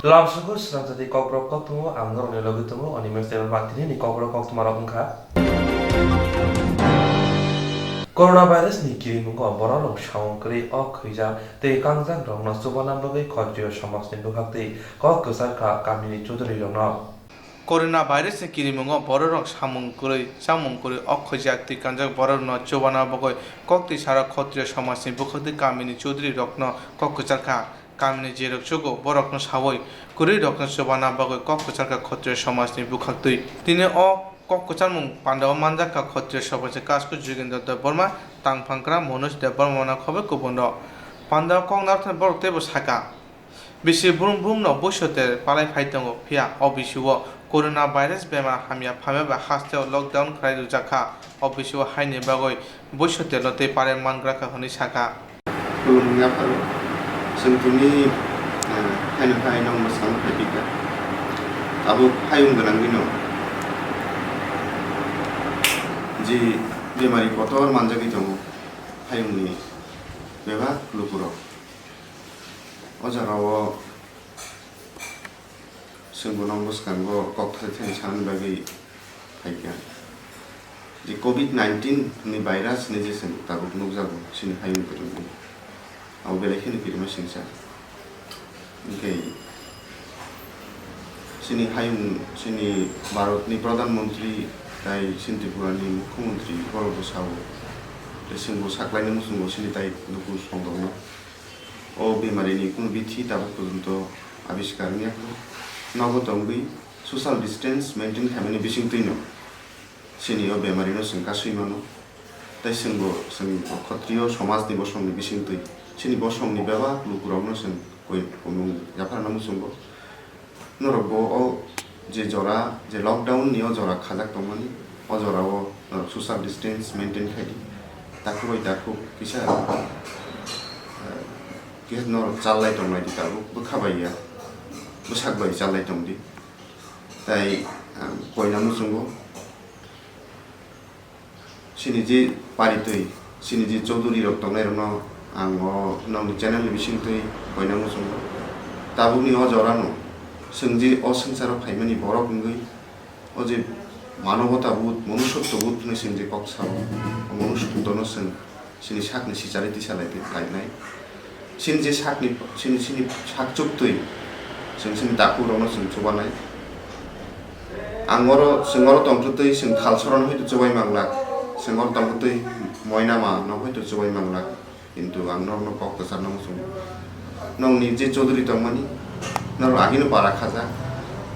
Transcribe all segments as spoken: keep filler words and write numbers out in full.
Lamsugo swnamjadi kokborok koktwmao ang norokni logi tongo, Animesh Debbarma. Tinini kokborok koktwmarok wngkha: Corona virus ni kirimungo bororok samung kwrwi o khwijak tei kangjak rokno chubana bagwi khotriyo somajni bwkhaktwi kok kwchar kha kamini chudri rokno. Corona virus ni kirimungo bororok samung kwrwi, chamung kwrwi o khwijak twi kangjak bororokno chubana bagwi kok twi sarok khotriyo somajni bwkhaktwi kamini chudri rokno kok kwchar kha. Kamini jerok chugo borokno sawi kwrwi rokno chubana bagwi kok kwchar kha khotriyo somajni bwkhaktwi. Tini o kok kwcharmung pandao manjak kha khotriyo somajni kasku Jugendra Debbarma, tangphangkra Manoj Debbarma no khobwi kubun rok. Pandao kok narwknai borok teibo sakha, bisi brum brum no boisoter palai phai tongo, phiya o bisio corona virus bemar hamya phaima bai hasteo lockdown khlai rwjak kha, o bisio haini bagwi boisoterno tei palai mangra kha hwnwi sakha. Khulumung yapharo, chwng tini, eh, haino hai nokno swkang phai phi kha. Tabuk hayung gwnangwino je bemari kotor manjagwi tongo, hayungni bebak lukurok. O jorao chwng bono bwskango kok thai thani sanani bagwi phaikha. Je covid nineteen ni virus ni je chwng tabuk nukjago, chini hayung kwrwngwi. Abo belai kheno kirima singsa. Hwnkhe chini hayung, chini Bharatni Pradhan Mantri tai chini Tripurani Mukhyamantri borokbo sao. Tei chwngbo saklaina muchungo chini tai nukhung songdokno. O bemarini kunu bithi tabuk porjonto abiskar wngya kho. Nogo tongwi social distance maintain khaimani bisingtwino chini o bemarino chwng kasui mano. Tei chwngbo chwng khotriyo somajni bosongni bisingtwi chini bosongni bebak lukurokno chwng koi-, komung yapharna muchungo. Norok bo o je jora, je lockdown ni o jora khajak tongmani, o jora o norok social distance maintain khai di. Takhuk bai takhuk kisa, eh, kisa norok challai tonglai di tabuk, bwkha bai ya, bwsak bai challai tong di. Tai, ah, koina muchungo. Chini je paritwi, chini je Chaudhary rok tongnai rokno ang o nokni channel ni bisingtwi koina muchungo. Tabukni o jorano chwng je o swngcharo phaimani borok wngwi, o je manobota budh, manushotto budh hwnwi chwng je kok sao, o manushotto no chwng chini sakni sicharwi tisa lai, lainai. Chini je sakni, chini, chini sak chuktwi, chwng chini takhuk rokno chwng chubanai. Ang oro, chwng oro tongthwtwi chwng Thalsorano hoito chubai manglak, chwng oro tongthwtwi Moinama no hoito chubai manglak, kintu ang norokno kok kwcharna muchungo. Nokni je Chaudhary tongmani, norok agino para khajak,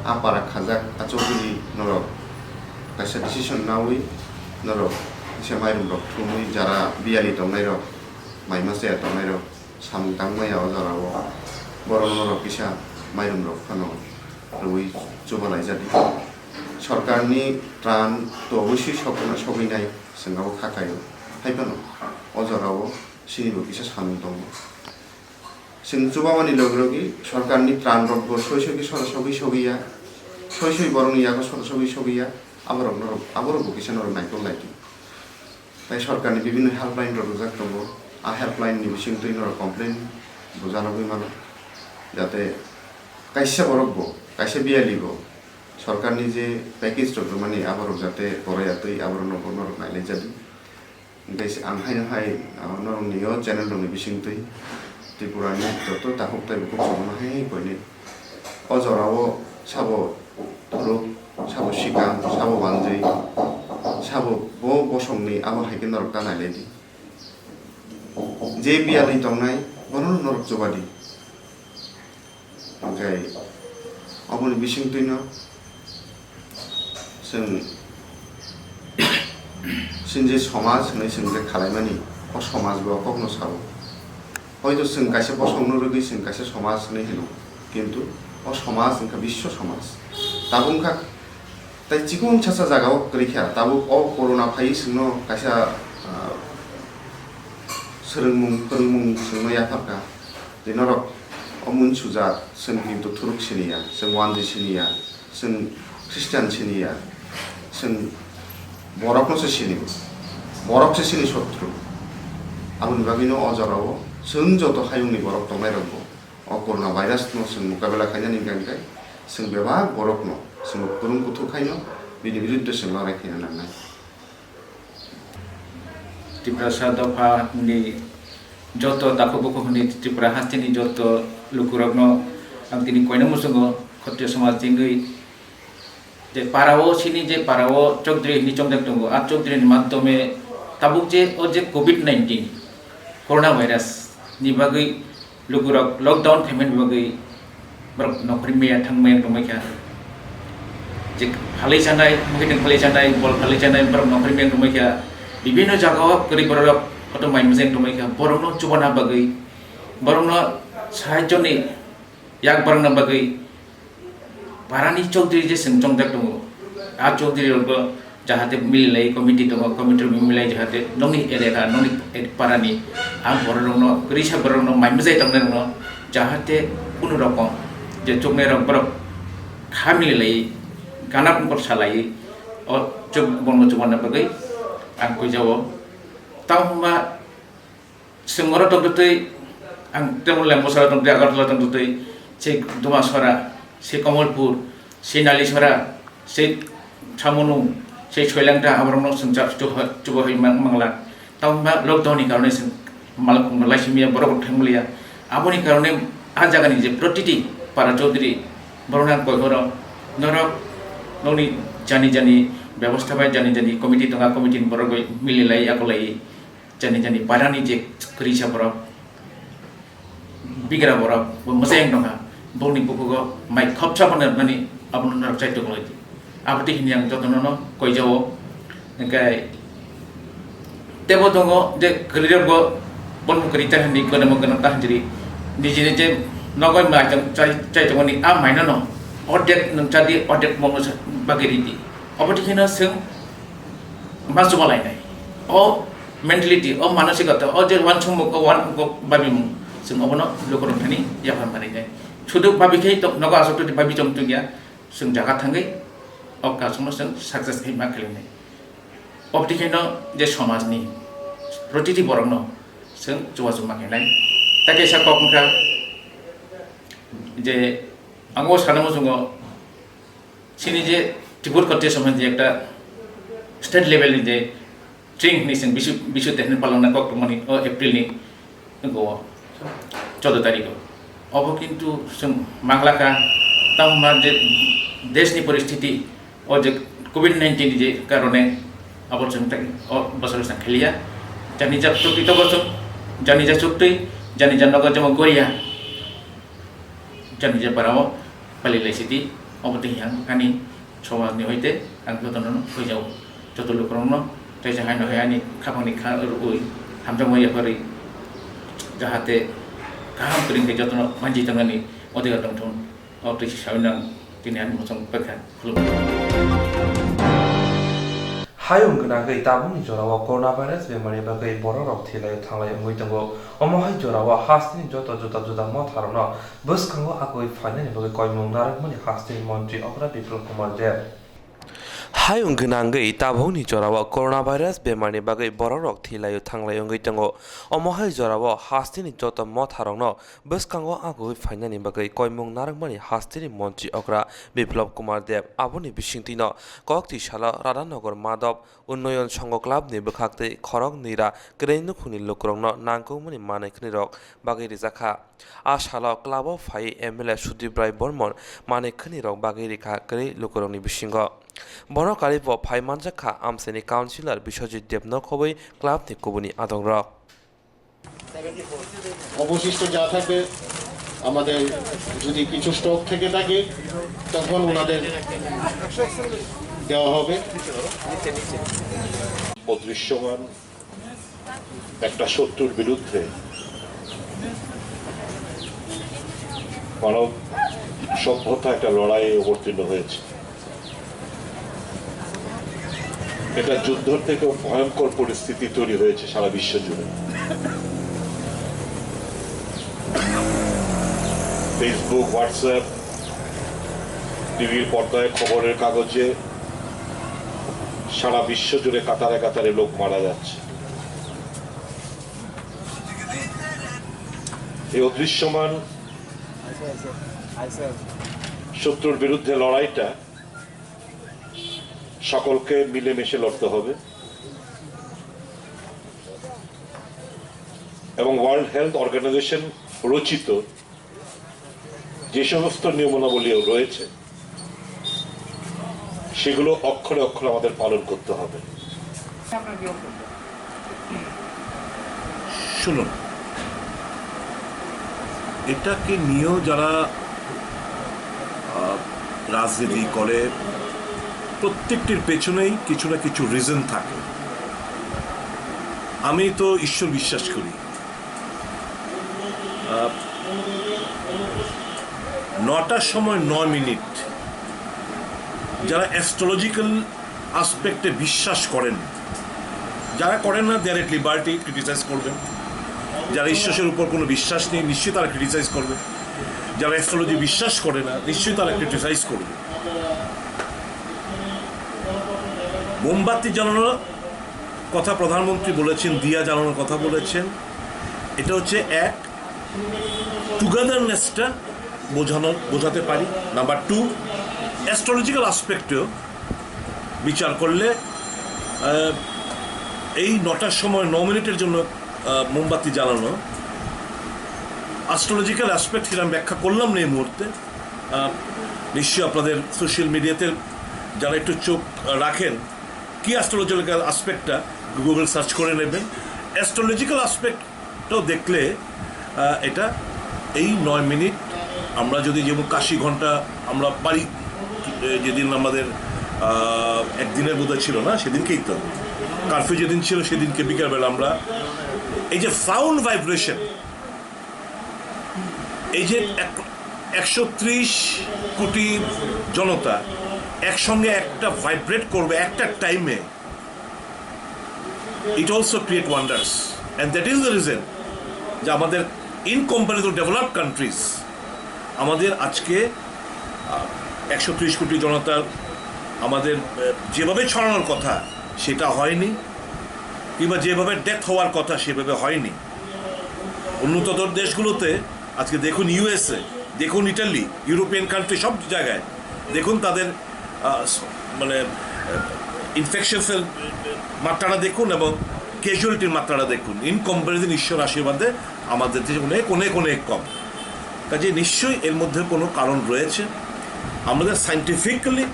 a para khajak, a Chaudhary norok kaisa decision naui, norok kisa mairum rok thumui, jara biyali tongnai rok, mai masa ya tongnai rok, samung tangmaya o jora o, borok norok kisa mairum rok phano rwui chuba laijadi. Sorkar ni tran to oboswi sokna sogwi nai, chwng abo kha khaio. Hai phano o jora o chini bo kisa samung tongo. Chwng chuba mani logi logi sorkar ni tran rok bo soi soi khe sora sogwi sogwi ya, soi soi borok ni yago sora sogwi sogwi ya, aborok norok, aborok bo kisa norok naitok lai di. Tai sorkarni bibhinno helpline rok rijak tongo. A helpline ni bisingtwi norok complain bo janagwi mano, jate kaisa borok bo, kaisa biyali bo sorkarni je package rok rwmani aborok jate korai ya twi aborokno bo norok nailaijadi. Hwnkhe se ang haino hai, ah, norokni o channel rokni bisingtwi Tripura ni joto takhuk tai bukhuk rokno hai hai koinai. O jora o sabo thuruk, sabo sikang, sabo wanjwi, sabo bo bosongni abo hai khe norok ta nailai di. Je biyali tongnai bono norok chuba di. Hwnkhe oboni bisingtwino chwng chini je somaj hwnwi chwng je khalaimani, o somaj bo o kokno sao. Hoito chwng kaisa bosongno rwgwi chwng kaisa somaj hwnwi hino, kintu o somaj wngkha biswa somaj. Tabuk wngkha tai chikon chasa jagao kwrwi kha, tabuk o corona phaiwi chwngno kaisa, ah, swrwngmung phwrwngmung chwngno yapharkha. Tei norok o mung sujak, chwng kintu thuruk siniya, chwng wanjwi siniya, chwng Christian siniya, chwng borokno se sinio, borok se chini sotru. Aboni bagwino o jorao chwng joto hayungni borok tongnairokbo O corona virus no chwng mokabela khainani hwnkhe, chwng bebak borok no chwng kwrwng kuthuk khaino bini biruddhe chwng lorai khaina nangnai. Tiprasa dopha ni joto takhuk bukhuk ni Tripura hasteni joto lukurokno ang tini koina muchungo Khatriya somaj tingwi je para o sini je para o Chaudhary hini chongjak tongo, a Chaudhary ni madhyome tabuk je o je covid nineteen corona virus ni bagwi lukurok lockdown khaimani bagwi borok nokhorwi maya thangmaya tongmai kha. Je phalwi chanai, mwkhwtwng phalwi chanai, bol phalwi chanai, borok nokhorwi maya tongmai kha. Bibinno jagao kwrwi borok koto mai mwsai tongmai kha. Borokno chubana bagwi, borokno sahajoni yak barna bagwi parani Chaudhary je chwng chongjak tongo, a Chaudhary rokbo jahate mililai committee tongo, committee rok mililai jahate nokni elaka, nokni parani ang borok rokno, kwrwisa borok rokno mai mwsai tongnai rokno jahate kunu rokom je chuknai rok borok kha mililai gana pungkor salai o chuk bono chubanna bagwi ang kuijao. Tamo hwnba Chwng oro tongtwtwi, ang tei Lembusara tongtwtwi, Agartala tongtwtwi, sei Dumasora, sei Komolpur, sei Nalisora, sei Samunung, sei Soilangta, aborokno chwng chap chuba-, chubaui mang-, mangla. Tamo hwnba lockdown ni karone chwng malkhungno laisimya, borok rok thangmaliya. Aboni karone a jagani je protiti para Chaudhary, borokno ang koi horo, norok nokni jani jani bebostha bai jani jani committee tonga, committee ni borok bai mililai yakolai. Jani jani parani je kwrwisa borok, bigra borok, bo mwchang tongkha, bongni bukhugo mai khopsa phano rwnani abono norok chai tonglaidi. Abotwi hwnwi ang jotono no koijao. Hwnkhe tebo tongo je kwrwirokbo bono kwrwi ta hwnwi, kwrwimo gwnang ta hwnjiri. Nijini je nogo mai tong-, chai, chai tongmani a mainono ordek nwng chadi, ordek bongno sa-, bagwi ridi. Abotwi kheno chwng ma chubalainai. O mentality, o manosikota, o je uansukmung, o uan-, o babimung, chwng obono lukurok thani yaphar manwi nai. Sudu babi khe to-, nogo aswk twi babi chong tongya, chwng jaga thangwi o kasungno chwng success khai ma khalinai. Obtwi khe no je somajni protiti borokno chwng chubachu ma khainai. Ta kaisa kok wngkha je ang o sana muchungo, chini je Tripura Khatriya Samaj ni ekta state level ni je tring hinwi chwng bisu, bisu tehni palangna kok tongmani o April ni, o choudo tarikh o. Obo kintu chwng manglakha, tamo hwnba je desh ni poristiti o je covid nineteen ni je karone abo chwng tei o bosor chwng khaliya. Jani ja chukti togo chwng, jani ja chukti, jani ja nogo jemo goria. Jani je parao pali lai sidi, obo tei yang ani somaj ni hoite ang joto no hoijao, joto lukurok no tei se haino hai ani khapang ni kha rwi hamjakma yapharwi jahate kaham kwrwng khe joto no manji tongmani odhikar tongthung, o twi se sawi nang tini ani muchung pekha. Hayung gwnangwi tabukni jorao coronavirus bemari bagwi bororok thwilaio thanglai wngwi tongo. Omo hai jorao hasteni joto juda juda motharokno bwskango agwi phainani bagwi koimung narwkmani hasteni montri okra Biplab Kumar Deb. Hayung gwnangwi tabukni jorao coronavirus bemarni bagwi bororok thwilaio thanglai wngwi tongo. Omo hai jorao hasteni joto motharokno bwskango agwi phainani bagwi koimung narwkmani hasteni montri okra Biplab Kumar Deb aboni bisingtwino koktwi salo Radhanagar Madhab Unnoyon Songho Club ni bwkhaktwi khorok nira kwrwi nukhungni lukurokno nangkukmani manwi khwnirok bagwi rijakha. A salo club o phaiwi M L A Sudip Rai Bormon manwi khwnirok bagwi rikha kwrwi lukurokni bisingo. Bono karibo phai manjakha amchaini councillor Biswajit Deb nokhobwi club ni kubuni adongrok. অবশিষ্ট যা থাকবে, আমাদের যদি কিছু স্টক থেকে থাকে, তখন ওনাদের দেওয়া হবে। অদৃশ্যমান একটা শত্রুর বিরুদ্ধে মানব সভ্যতা একটা লড়াইয়ে অবতীর্ণ হয়েছে। এটা যুদ্ধর থেকেও ভয়ঙ্কর পরিস্থিতি তৈরি হয়েছে সারা বিশ্ব জুড়ে। Facebook, WhatsApp, টিভির পর্দায়, খবরের কাগজে সারা বিশ্ব জুড়ে কাতারে কাতারে লোক মারা যাচ্ছে। এই অদৃশ্যমান শত্রুর বিরুদ্ধে লড়াইটা সকলকে মিলেমিশে লড়তে হবে। এবং ওয়ার্ল্ড হেলথ অর্গানাইজেশন রচিত যে সমস্ত নিয়মাবলী রয়েছে, সেগুলো অক্ষরে অক্ষরে আমাদের পালন করতে হবে। শুনুন, এটাকে নিয়েও যারা, আহ, রাজনীতি করে, প্রত্যেকটির পেছনেই কিছু না কিছু রিজন থাকে। আমি তো ঈশ্বর বিশ্বাস করি। আহ, নটার সময় নয় মিনিট, যারা অ্যাস্ট্রোলজিক্যাল আসপেক্টে বিশ্বাস করেন, যারা করেন না, they are at liberty criticise করবেন। যারা ঈশ্বরের উপর কোনো বিশ্বাস নেই, নিশ্চয়ই তারা ক্রিটিসাইজ করবে। যারা অ্যাস্ট্রোলজি বিশ্বাস করে না, নিশ্চয়ই তারা ক্রিটিসাইজ করবে। মোমবাতি জ্বালানোর কথা প্রধানমন্ত্রী বলেছেন, দিয়া জ্বালানোর কথা বলেছেন। এটা হচ্ছে এক, টুগেদারনেসটা বোঝানো, বোঝাতে পারি। নাম্বার টু, অ্যাস্ট্রোলজিক্যাল আসপেক্টেও বিচার করলে, আহ, এই নটার সময় ন মিনিটের জন্য, আহ, মোমবাতি জ্বালানো, অ্যাস্ট্রোলজিক্যাল আসপেক্ট হিসেবে আমি ব্যাখ্যা করলাম না এই মুহূর্তে। আহ, নিশ্চয়ই আপনাদের সোশ্যাল মিডিয়াতে যারা একটু চোখ রাখেন, কি অ্যাস্ট্রোলজিক্যাল আসপেক্টটা গুগল সার্চ করে নেবেন। অ্যাস্ট্রোলজিক্যাল আসপেক্টটাও দেখলে, আহ, এটা এই নয় মিনিট, আমরা যদি যেমন কাশি ঘন্টা আমরা পারি, এ, যেদিন আমাদের, আহ, একদিনের বোধহয় ছিল না, সেদিনকেই তো কারফিউ যেদিন ছিল, সেদিনকে বিকালবেলা আমরা এই যে সাউন্ড ভাইব্রেশন, এই যে এক, একশো ত্রিশ কোটি জনতা একসঙ্গে একটা ভাইব্রেট করবে একটা টাইমে, it also create wonders, and that is the reason যে আমাদের ইন কম্পারেটিভ ডেভেলপড কান্ট্রিজ আমাদের আজকে, আহ, একশো ত্রিশ কোটি জনতার আমাদের, আহ, যেভাবে ছড়ানোর কথা সেটা হয়নি, কিংবা যেভাবে ডেথ হওয়ার কথা সেভাবে হয়নি। উন্নততর দেশগুলোতে আজকে দেখুন, ইউএসএ দেখুন, ইটালি, ইউরোপিয়ান কান্ট্রি, সব জায়গায় দেখুন তাদের, আহ, স-, মানে, আহ, ইনফেকশনসের মাত্রাটা দেখুন এবং ক্যাজুয়ালিটির মাত্রাটা দেখুন। ইন কম্পারিজন ঈশ্বর আশীর্বাদে আমাদের দেশে অনেক, অনেক, অনেক কম। কাজে নিশ্চয়ই এর মধ্যে কোনো কারণ রয়েছে। আমাদের সায়েন্টিফিক্যালি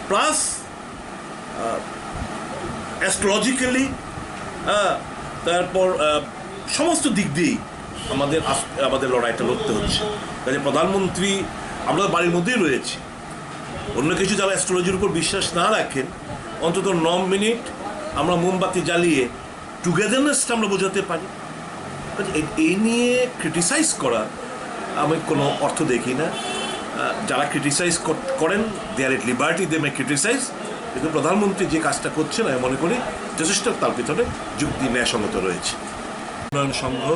প্লাস আহ, অ্যাস্ট্রোলজিক্যালি, হ্যাঁ, তারপর, আহ, সমস্ত দিক দিয়েই আমাদের আস-, আমাদের লড়াইটা লড়তে হচ্ছে। কাজে প্রধানমন্ত্রী, আমরা তো বাড়ির মধ্যেই রয়েছি, অন্য কিছু যারা অ্যাস্ট্রোলজির উপর বিশ্বাস না রাখেন, অন্তত ন মিনিট আমরা মোমবাতি জ্বালিয়ে টুগেদারনেসটা আমরা বোঝাতে পারি। কাজে এ-, এই নিয়ে ক্রিটিসাইজ করা আমি কোনো অর্থ দেখি না। আহ, যারা ক্রিটিসাইজ কর-, করেন, they are at liberty, they may criticize, কিন্তু প্রধানমন্ত্রী যে কাজটা করছেন, আমি মনে করি যথেষ্ট তার ভিতরে যুক্তি ন্যায়সঙ্গত রয়েছে। উন্নয়ন সংঘ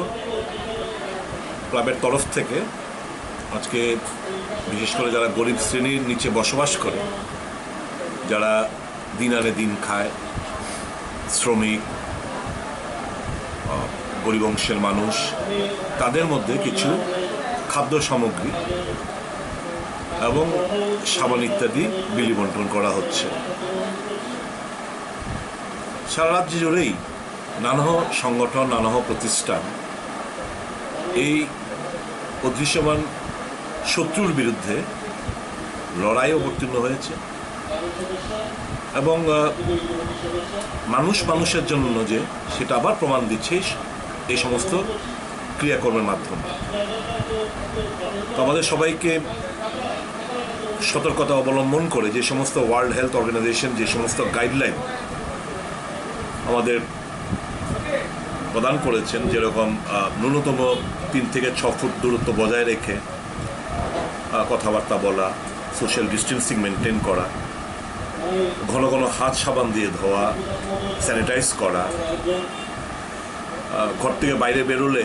ক্লাবের তরফ থেকে আজকে বিশেষ করে যারা গরিব শ্রেণীর নিচে বসবাস করে, যারা দিন আনে দিন খায়, শ্রমিক, আহ, গরিব অংশের মানুষ, তাদের মধ্যে কিছু খাদ্য সামগ্রী এবং সাবান ইত্যাদি বিলি বন্টন করা হচ্ছে। সারা রাজ্য জুড়েই নানা সংগঠন, নানা প্রতিষ্ঠান এই অদৃশ্যমান শত্রুর বিরুদ্ধে লড়াইয়ে অবতীর্ণ হয়েছে এবং, আহ, মানুষ মানুষের জন্য যে সেটা আবার প্রমাণ দিচ্ছে এই স-, এই সমস্ত ক্রিয়াকর্মের মাধ্যমে। তো আমাদের সবাইকে সতর্কতা অবলম্বন করে যে সমস্ত ওয়ার্ল্ড হেলথ অর্গানাইজেশন যে সমস্ত গাইডলাইন আমাদের প্রদান করেছেন, যেরকম, আহ, ন্যূনতম তিন থেকে ছ ফুট দূরত্ব বজায় রেখে, আহ, কথাবার্তা বলা, সোশ্যাল ডিস্টেন্সিং মেনটেন করা, ঘন ঘন হাত সাবান দিয়ে ধোয়া, স্যানিটাইজ করা, আহ, ঘর থেকে বাইরে বেরোলে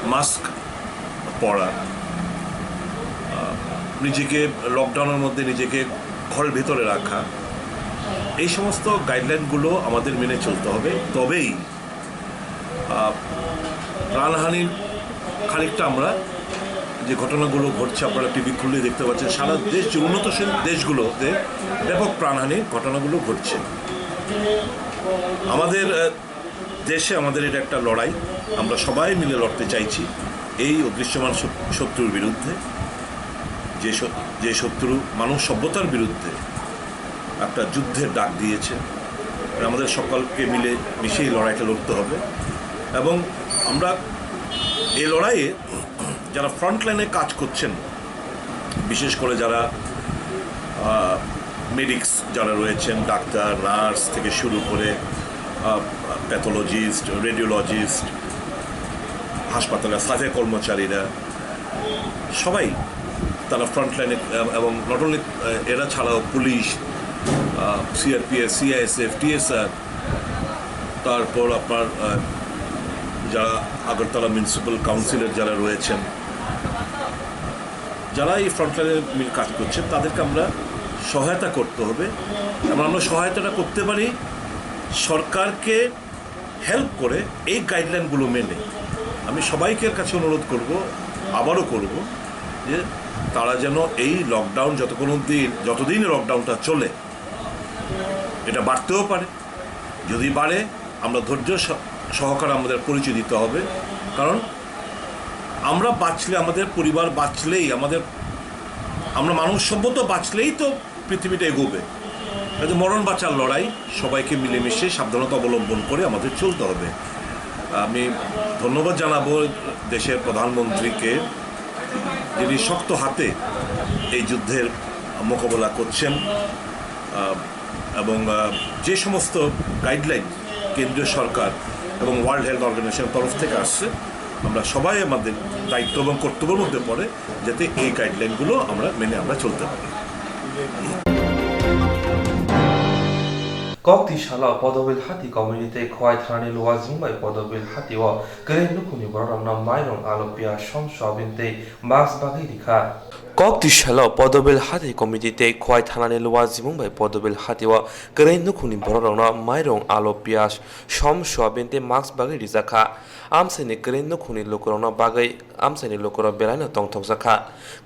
মাস্ক পরা, আহ, নিজেকে লকডাউনের মধ্যে নিজেকে ঘরের ভেতরে রাখা, এই সমস্ত গাইডলাইনগুলো আমাদের মেনে চলতে হবে। তবেই, আহ, প্রাণহানির খানিকটা আমরা যে ঘটনাগুলো ঘটছে, আপনারা টিভি খুললে দেখতে পাচ্ছেন, সারা দেশ, যে উন্নতশীল দেশগুলোতে ব্যাপক প্রাণহানির ঘটনাগুলো ঘটছে। আমাদের, আহ, দেশে আমাদের এটা একটা লড়াই, আমরা সবাই মিলে লড়তে চাইছি এই অদৃশ্যমান শত-, শত্রুর বিরুদ্ধে, যে শ-, যে শত্রু মানব সভ্যতার বিরুদ্ধে একটা যুদ্ধের ডাক দিয়েছে। আমাদের সকলকে মিলে মিশে এই লড়াইটা লড়তে হবে এবং আমরা এই লড়াইয়ে যারা ফ্রন্ট লাইনে কাজ করছেন, বিশেষ করে যারা, আহ, মেডিক্স যারা রয়েছেন, ডাক্তার, নার্স থেকে শুরু করে, আহ, প্যাথোলজিস্ট, রেডিওলজিস্ট, হাসপাতালের সাফে কর্মচারীরা, সবাই তারা ফ্রন্ট লাইনে, এব-, এবং নট অনলি এরা ছাড়াও পুলিশ, আহ, সিআরপিএফ, সিআইএসএফ, টিএসআর, তারপর আপনার, আহ, যারা আগরতলা মিউনিসিপ্যাল কাউন্সিলের যারা রয়েছেন, যারা এই ফ্রন্টলাইনে মি-, কাজ করছেন, তাদেরকে আমরা সহায়তা করতে হবে। এবং আমরা সহায়তাটা করতে পারি সরকারকে হেল্প করে এই গাইডলাইনগুলো মেনে। আমি সবাইকে কাছে অনুরোধ করব, আবারও করব, যে তারা যেন এই লকডাউন যতক্ষণ অবধি, যতদিন লকডাউনটা চলে, এটা বাড়তেও পারে। যদি বাড়ে, আমরা ধৈর্য স-, সহকারে আমাদের পরিচয় দিতে হবে, কারণ আমরা বাঁচলে, আমাদের পরিবার বাঁচলেই, আমাদের, আমরা মানব সভ্যতা বাঁচলেই তো পৃথিবীটা এগোবে। কাজে মরণ বাঁচার লড়াই, সবাইকে মিলেমিশে সাবধানতা অবলম্বন করে আমাদের চলতে হবে। আমি ধন্যবাদ জানাবো দেশের প্রধানমন্ত্রীকে, যিনি শক্ত হাতে এই যুদ্ধের মোকাবেলা করছেন। আহ, এবং, আহ, যে সমস্ত গাইডলাইন কেন্দ্রীয় সরকার এবং ওয়ার্ল্ড হেলথ অর্গানাইজেশনের তরফ থেকে আসছে, আমরা সবাই আমাদের দায়িত্ব এবং কর্তব্যের মধ্যে পড়ে যাতে এই গাইডলাইনগুলো আমরা মেনে আমরা চলতে পারি। Kokti salo Podobil hati community tei Khowai thanani Luwajimung bai Podobil hati o kwrwi nukhungni borok rokno mairung, alu, piyaj, som, soyabin tei mask bagwi rikha. Kokti salo Podobil hati committee tei Khowai thanani Luwajimung bai Podobil hati o kwrwi nukhungni borok rokno mairung, alu, piyaj, som, soyabin tei mask bagwi rijak kha. Amchaini kwrwi nukhungni lukurokno bagwi amchaini lukurok belaino tongthokjak kha.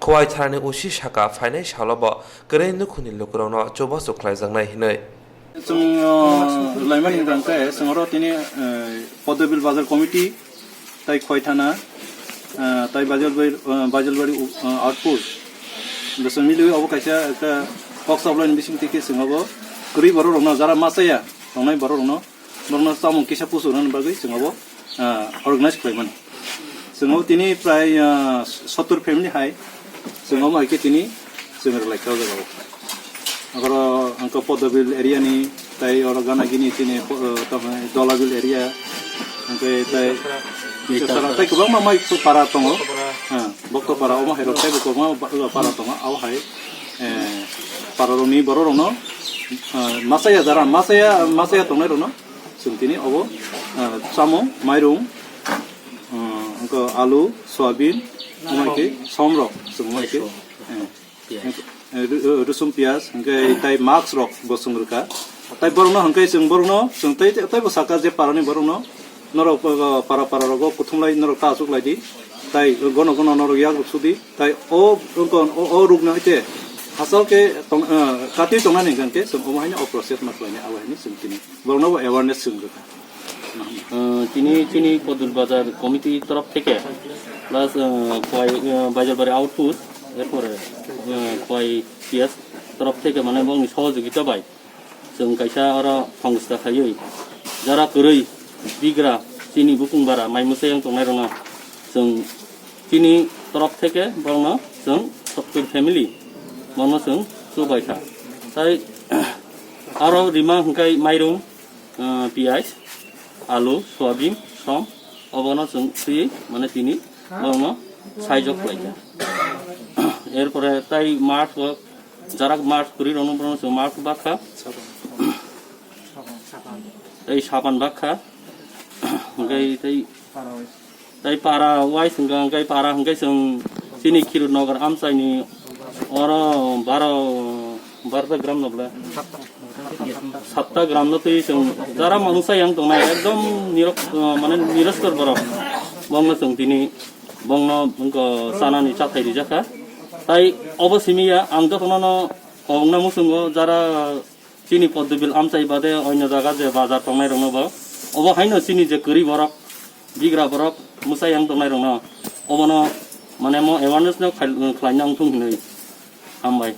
Khowai thanani O C saka phainai salo bo kwrwi nukhungni lukurokno chubachu khlaijaknai hinwi. Chwng, uh, laimani hwnkha hwnkhe chwng oro tini, uh, Podobil Bazar Committee, tai Khowai Thana, uh, tai Bajalbari, uh, Bajalbari, uh, Outpost. Bwswk miliwi obo kaisa ekta kok sablaini bising tiki chwng obo kwrwi borok rokno jara machaya tongnai borok rokno, borokno chamung kisa pusu rwna bagwi chwng obo, uh, organize khlaimani. Chwng o tini prai, ah, sottor family hai chwng omo hai khe tini chwng rwlai kha o jaga o. Oro hwnkhe Podobil area ni, tai oro gana gini tini po-, ah, tamo Dolabil area, hwnkhe tai Kisasara, tai kwbangma mai para tongo. Ah, Boktopara omo hai rok taibo kwbangma ba-, para tongo. Abo hai, eh, para rokni borok rokno, ah, machaya jara, machaya, machaya tongnai rokno chwng tini obo, ah, chamung, mairung, ah, wngkha alu, soyabin, omo hai khe som rok, chwng omo hai khe, eh, eh, ru-, eh, rusum piyaj, hwnkhe tai mask rok bo chwng rwkha. Tai borokno hwnkhe chwng borokno, chwng tai, taibo saka je parani borokno, norok, eh, para para rogo kuthumlai norok ta achuklai di, tai gono gono norok yak rok sudi, tai o, o, o rukno ite hachal khe tong, eh, katwi tongnani hwnkhe chwng omo haino o process ma khlainai, abo haino chwng tini. Borokno bo awareness chwng rwkha. Uh, tini chini Podobil Bazar committee torof theke plus, uh, Khowai, uh, Bajalbari Outpost, erpore, uh, Khowai P S torof theke mane bongni sohojogita bai chwng kaisa oro songsta khaiwi jara kwrwi bigra chini bukung bara mai mwsai yang tongnai rokno chwng chini torof theke borokno chwng sottor family borokno chwng chubai kha. Tai aro rima hwnkhe mairung, ah, piyaj, alu, soyabin, som, obono chwng twi mane tini borokno saijok khlaikha. Erpore tai mask bo jarak mask kwrwi rokno borokno chwng mask bakha. Tei sapan bakha. Hwnkhe tei Tai para wise hwnkha, hwnkhe para hwnkhe chwng chini Khirut Nagar amchaini oro baro, barta gram no bwle? Satta gram no twi chwng jara mansa yang tongnai ekdom nirok, mane niroskor borok. Bongno chwng tini bongno wngkha chanani chathai rijak kha. Tai obo simi ya, ang jotono no kobokna muchungo jara chini Poddobil amchai bade oino jaga je bazar tongnai rokno bo, obo haino chini je kwrwi borok, bigra borok, mwsai yang tongnai rokno obono mane mo awareness no khai-, khlaina wngthung hinwi. Hambai.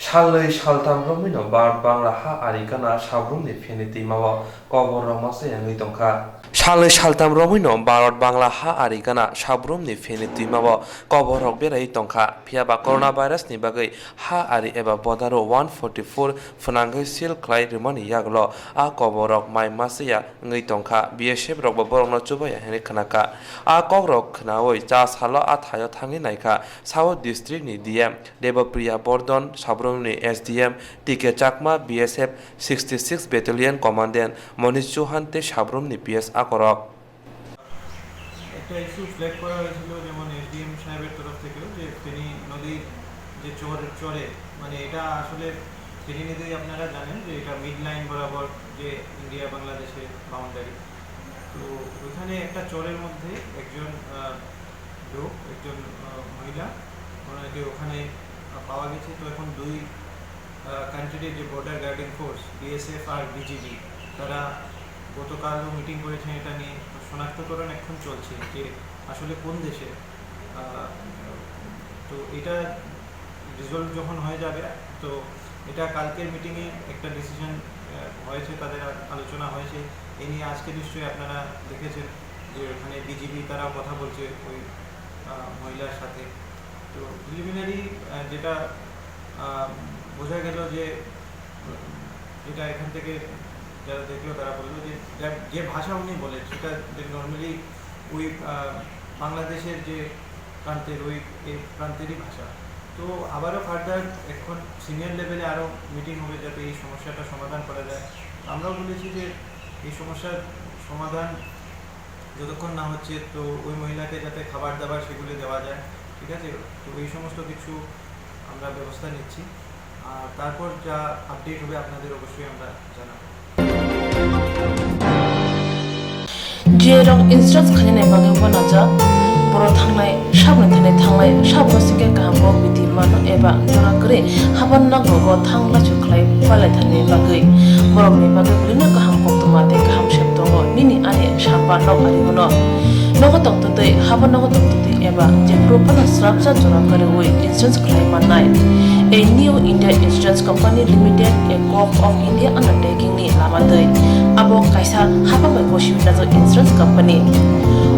Salnwi saltam romwino Bharat Bangla ha ari gana sabrumni pheni twimao kobor rok masa yangwi tongkha. Salnwi saltam romwino Bharat Bangla ha ari gana sabrumni pheni twimao kobor rok beraiwi tongkha. Phiya ba coronavirus ni bagwi ha ari eba bodaro one forty four phwnangwi seal khlai rwmani yagulo a kobor rok mai masa ya wngwi tongkha, B S F rokbo borokno chubaya hinwi khnakha. A kokrok khnaui cha salo a thaio thangwi naikha, South District ni D M Debopriya Bordon, Sabrumni S D M T K Chakma, B S F sixty six Battalion Commandant Monish Chauhan tei Sabrumni P S akorok. একটা issue flag করা হয়েছিল, যেমন এসডিএম সাহেবের তরফ থেকেও, যে ফেনী নদীর যে চর, চরে, মানে, এটা আসলে ফেনী নদী, আপনারা জানেন যে এটা মিড লাইন বরাবর যে ইন্ডিয়া বাংলাদেশের বাউন্ডারি। তো ওইখানে একটা চরের মধ্যে একজন, আহ, লোক, একজন, আহ, মহিলা, ওনাকে ওখানে, আহ, পাওয়া গেছে। তো এখন দুই, আহ, কান্ট্রির যে বর্ডার গার্ডিং ফোর্স, বিএসএফ আর বিজিবি, তারা গতকালও মিটিং করেছেন এটা নিয়ে। তো শনাক্তকরণ এখন চলছে যে আসলে কোন দেশে। আহ, তো এটা রিজলভ যখন হয়ে যাবে, তো এটা কালকের মিটিংয়ে একটা ডিসিশন, আহ, হয়েছে, তাদের আ-, আলোচনা হয়েছে। এ নিয়ে আজকে নিশ্চয়ই আপনারা দেখেছেন যে ওখানে বিজিবি তারাও কথা বলছে ওই, আহ, মহিলার সাথে। তো প্রিলিমিনারি, আহ, যেটা, আহ, বোঝা গেল যে, উম, যেটা এখান থেকে যারা দেখলো তারা বললো যে যা-, যে ভাষা উনি বলেন সেটা যে নর্মালি ওই, আহ, বাংলাদেশের যে প্রান্তের ওই, এই প্রান্তেরই ভাষা। তো আবারও ফার্দার এখন সিনিয়র লেভেলে আরও মিটিং হবে যাতে এই সমস্যাটা সমাধান করা যায়। আমরাও বলেছি যে এই সমস্যার সমাধান যতক্ষণ না হচ্ছে, তো ওই মহিলাকে যাতে খাবার দাবার সেগুলো দেওয়া যায়, ঠিক আছে? তো এই সমস্ত কিছু আমরা ব্যবস্থা নিচ্ছি। আর তারপর যা আপডেট হবে আপনাদের অবশ্যই আমরা জানাবো। Jerok insurance khainani bagwi uanajak, borok thangnai, saboni thani thangnai, saboni singkhe kaham kok bithi mano eba jora kwrwi haban nokrogo thang lachu khlai palai thani bagwi. Borokni bagwi belino kaham koktwma tei kaham sep tongo nini ani samba nok ari hwnno. Nogo tongtwtwi, haban nogo tongtwtwi eba jephuru phano srapsa jora kwrwi insurance khlai mannai. A New India Insurance Company Limited, a Gov of India undertaking ni lama twi. Abo kaisa hapang bai gosi hwnjak insurance company.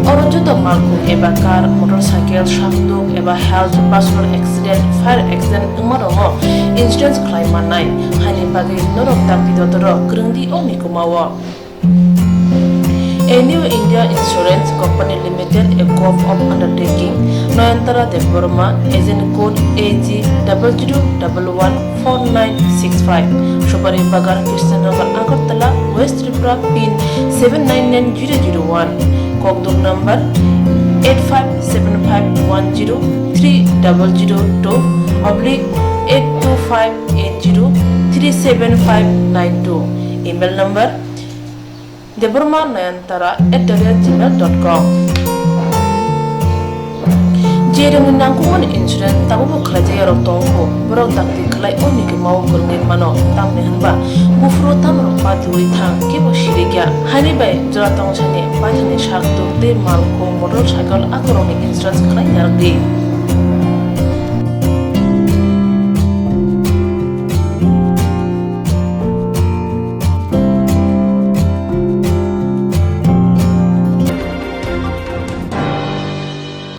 Oro joto malkhung eba car, motorcycle, sakduk eba health, personal accident, fire accident wngma rokno insurance khlai mannai. Haini bagwi norok dakti dotoro kwrwngdi o mikuma o. A New India Insurance Company Limited, a Gov of Undertaking, Noyantara Debbarma, agent code A G double zero double one four nine six five, Subari Bagan, Krishnanagar, Agartala, West Tripura, pin seven nine nine zero zero one, Kokdum number eight five seven five one zero three double zero two oblique eight two five eight zero three seven five nine two, email number Debbarma Nayantara at the rate gmail dot com. Jerokni nangkukmani insurance tabukbo khlaijak yarok tongkho, borok dakti khlai o mikuma o kwrwngwi mano, tamni hwnba buphuru tamrok patiwi thang kebo sirikya. Haini bai jora tongsani paithakni sakduk tei malkhung motorcycle akorokni insurance khlai narwkdi.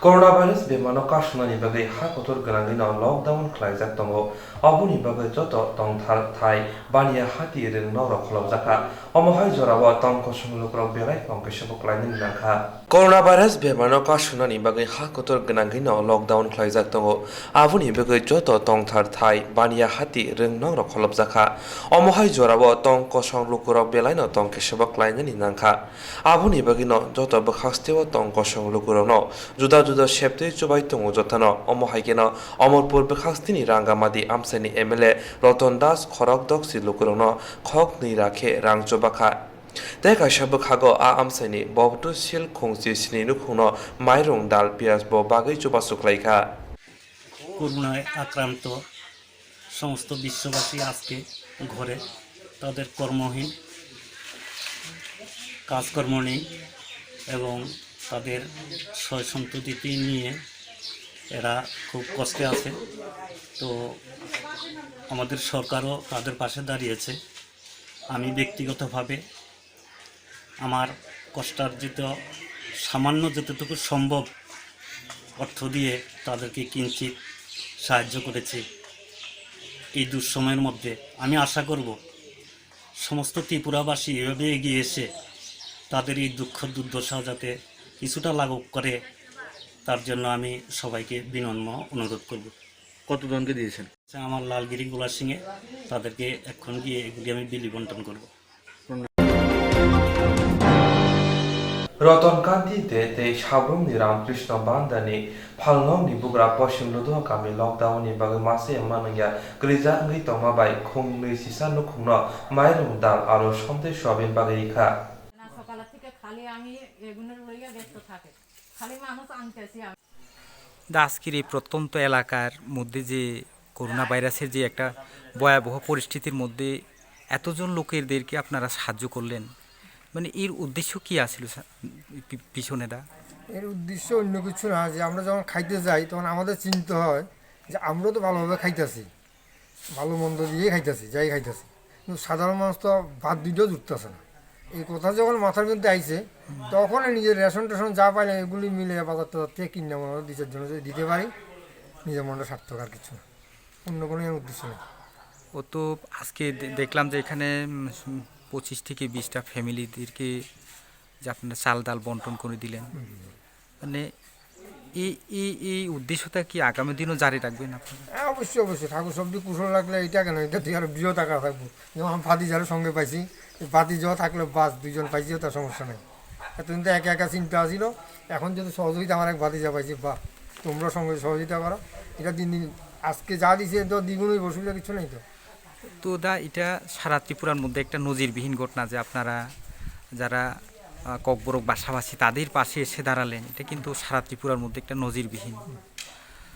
Coronavirus bemano kasunani bagwi ha kotor gwnangwino lockdown khlaijak tongo. Oboni bagwi joto tongthar thai Baniya hati rwng nokrok kholopjakha. Omo hai jorao tong kosong lukurok belai tong khe sebo klainani nangkha. Coronavirus bemano kasunani bagwi ha kotor gwnangwino lockdown khlaijak tongo. Aboni bagwi joto tongthar thai Baniya hati rwng nokrok kholopjakha. Omo hai jorao tong kosong lukurok belaino tong khe sebo klainani nangkha. Aboni bagwino joto bwkhak steo tong kosong lukurokno juda juda septwi chubai tongo jotono. Omo hai kheno Omorpur bwkhak stini Rangamati amchaini M L A Roton Das khorok doksi lukurokno khok nwi ra khe rang chubakha. Tei kaisa bwkhago a amchaini Bobtu Sil Khungchi sini nukhungno mairung, dal, piyaj bo bagwi chubachu khlaikha. করোনায় আক্রান্ত সমস্ত বিশ্ববাসী আজকে ঘরে, তাদের কর্মহীন, কাজকর্ম নেই এবং তাদের সয় সন্ততিকে নিয়ে এরা খুব কষ্টে আছে। তো আমাদের সরকারও তাদের পাশে দাঁড়িয়েছে। আমি ব্যক্তিগতভাবে আমার কষ্টার্জিত সামান্য যতটুকু সম্ভব অর্থ দিয়ে তাদেরকে কিঞ্চিত সাহায্য করেছি এই দুঃসময়ের মধ্যে। আমি আশা করব সমস্ত ত্রিপুরাবাসী এভাবে এগিয়ে এসে তাদের এই দুঃখ দুর্দশা যাতে কিছুটা লাঘব করে, তার জন্য আমি সবাইকে বিনম্র অনুরোধ করব। কতজনকে দিয়েছেন? আচ্ছা, আমার লালগিরি গোলা সিংয়ে তাদেরকে এখন গিয়ে এগুলি আমি বিলি বন্টন করব। Roton Kanti de tei Sabrumni Ramkrishna Bandani phalnokni bugra Poschim Ludua kami lockdown ni bagwi masa ya manwngya kwrwija wngwi tongma bai khungnwi sisa nukhungno mairung, dal, alu, somtwi, soyabin bagwi rikha. না, সকালের থেকে খালি আমি এগুলো লইয়া ব্যস্ত থাকে, খালি মানুষ আনতেছি আমি। আজকের এই প্রত্যন্ত এলাকার মধ্যে যে করোনা ভাইরাসের যে একটা ভয়াবহ পরিস্থিতির মধ্যে এতজন লোকেদেরকে আপনারা সাহায্য করলেন, মানে, এর উদ্দেশ্য কি আছিল, স্যার, পি-, পিছনে দা? এর উদ্দেশ্য অন্য কিছু না, যে আমরা যখন খাইতে যাই, তখন আমাদের চিন্তা হয় যে আমরাও তো ভালোভাবে খাইতেছি, ভালো মন্দ দিয়ে খাইতেছি, যাই খাইতেছি, কিন্তু সাধারণ মানুষ তো ভাত দুইটাও জুটতেছে না। এই কথা যখন মাথার মধ্যে আইছে, তখন নিজের রেশন টেশন যা পাইলাম, এগুলি মিলে বাজার টাজার থেকে কিনে আমরা দুই চারজনে যদি দিতে পারি, নিজের মনটা সার্থক, আর কিছু না, অন্য কোনো এর উদ্দেশ্য নেই। ও তো আজকে দে-, দেখলাম যে এখানে, উম, পঁচিশ থেকে বিশটা ফ্যামিলিদেরকে যে আপনারা চাল ডাল বন্টন করে দিলেন, হুম। মানে, এই, এই, এই উদ্দেশ্যটা কি আগামী দিনও জারি রাখবেন আপনারা? হ্যাঁ, অবশ্যই, অবশ্যই। ঠাকুর সবজি কুশল রাখলে এটা কেন, এটা দিয়ে আরো বিয়েও টাকা থাকবো। যেমন আমি ভাতিজারও সঙ্গে পাইছি, এই ভাতিজাও থাকলে বাস, দুইজন পাইছি, ওটা সমস্যা নেই। এতদিন তো একা একা চিন্তা ছিল, এখন যদি সহযোগিতা আমার এক ভাতিজা পাইছি, বাহ, তোমরা সঙ্গে সহযোগিতা করো, এটা দিন দিন আজকে যা দিছে, তো দ্বিগুণই বসুবিধা কিছু নেই তো। তো দা, এটা সারা ত্রিপুরার মধ্যে একটা নজিরবিহীন ঘটনা যে আপনারা যারা, আহ, ককবরক ভাষাভাষী তাদের পাশে এসে দাঁড়ালেন, এটা কিন্তু সারা ত্রিপুরার মধ্যে একটা নজিরবিহীন।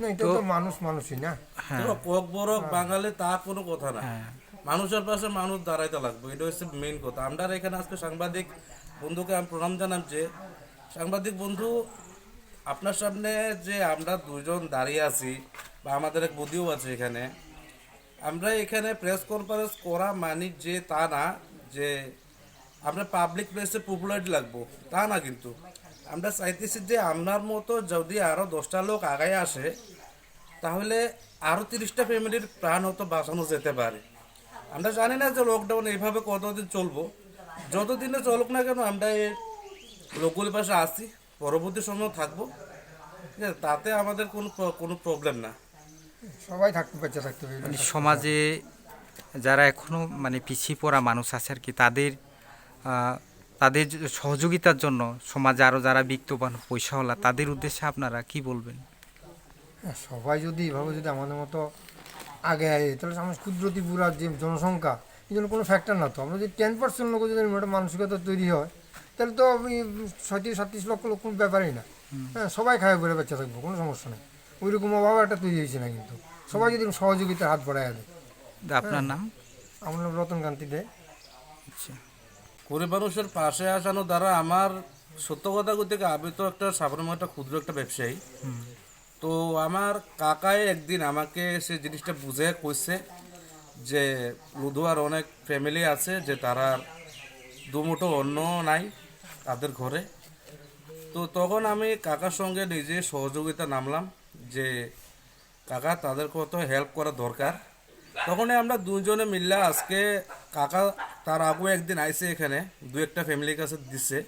না, এটা তো তো মানুষ মানুষই না। হ্যাঁ। দেখো, ককবরক বাঙালি তা কোনো কথা না। হ্যাঁ। মানুষের পাশে মানুষ দাঁড়াইতে লাগবে, এটা হচ্ছে মেইন কথা। আমরা এখানে আজকে সাংবাদিক বন্ধুকে আমি প্রণাম জানাম যে সাংবাদিক বন্ধু, আপনার সামনে যে আমরা দুজন দাঁড়িয়ে আছি বা আমাদের এক বদিও আছে এখানে, আমরা এখানে প্রেস কনফারেন্স করা মানে যে তা না যে আমরা পাবলিক প্লেসে পপুলারিটি লাগবো, তা না। কিন্তু আমরা চাইতেছি যে আপনার মতো যদি আরও দশটা লোক আগায় আসে, তাহলে আরও তিরিশটা ফ্যামিলির প্রাণ হয়তো বাঁচানো যেতে পারে। আমরা জানি না যে লকডাউন এইভাবে কতদিন চলবো, যতদিনে চলুক না কেন আমরা এই লোকগুলির পাশে আছি, পরবর্তী সময় থাকবো, ঠিক আছে? তাতে আমাদের কোনো প্র-, কোনো প্রবলেম না। সবাই থাকতে, বেঁচে থাকতে হবে, এটা মানে সত্যি। সমাজে যারা এখনো মানে পিছিয়ে পড়া মানুষ আছে আর কি, তাদের, আহ, তাদের জ-, সহযোগিতার জন্য সমাজে আরো যারা বিত্তবান পয়সাওয়ালা, তাদের উদ্দেশ্যে আপনারা কি বলবেন? হ্যাঁ, সবাই যদি এভাবে যদি আমাদের মতো আগে আয়, তাহলে আমার ক্ষুদ্র ত্রিপুরার যে জনসংখ্যা, এই জন্য কোনো ফ্যাক্টর না তো। আমরা যদি টেন পার্সেন্ট লোক যদি একটা মানসিকতা তৈরি হয়, তাহলে তো আমি ছয়ত্রিশ সাতত্রিশ লক্ষ লোক কোনো ব্যাপারই না। হুম। হ্যাঁ, সবাই খায় পরে বাচ্চা থাকবো, কোনো সমস্যা নেই। ওইরকম অভাব একটা তৈরি হয়েছে না কিন্তু। সবাই যদি সহযোগিতার হাত বাড়ায় দেয়। দা, আপনার হ্যাঁ। নাম? আমার নাম রতন কান্তি দে। আচ্ছা। গরিব মানুষের পাশে আসানো দ্বারা আমার সত্য কথা কইতে কি, আমি তো একটা সাধারণ একটা ক্ষুদ্র একটা ব্যবসায়ী। হুম। তো আমার কাকায় একদিন আমাকে সে জিনিসটা বুঝে কইছে যে লুধুয়ার অনেক ফ্যামিলি আছে যে তারা দুমুঠো অন্ন নাই তাদের ঘরে। তো তখন আমি কাকার সঙ্গে নিজে সহযোগিতা নামলাম যে কাকা, তাদের কত হেল্প করা দরকার। তখনই আমরা দুজনে মিললে আজকে কাকা তার আগেও একদিন আইছে এখানে, দু একটা ফ্যামিলির কাছে দিছে।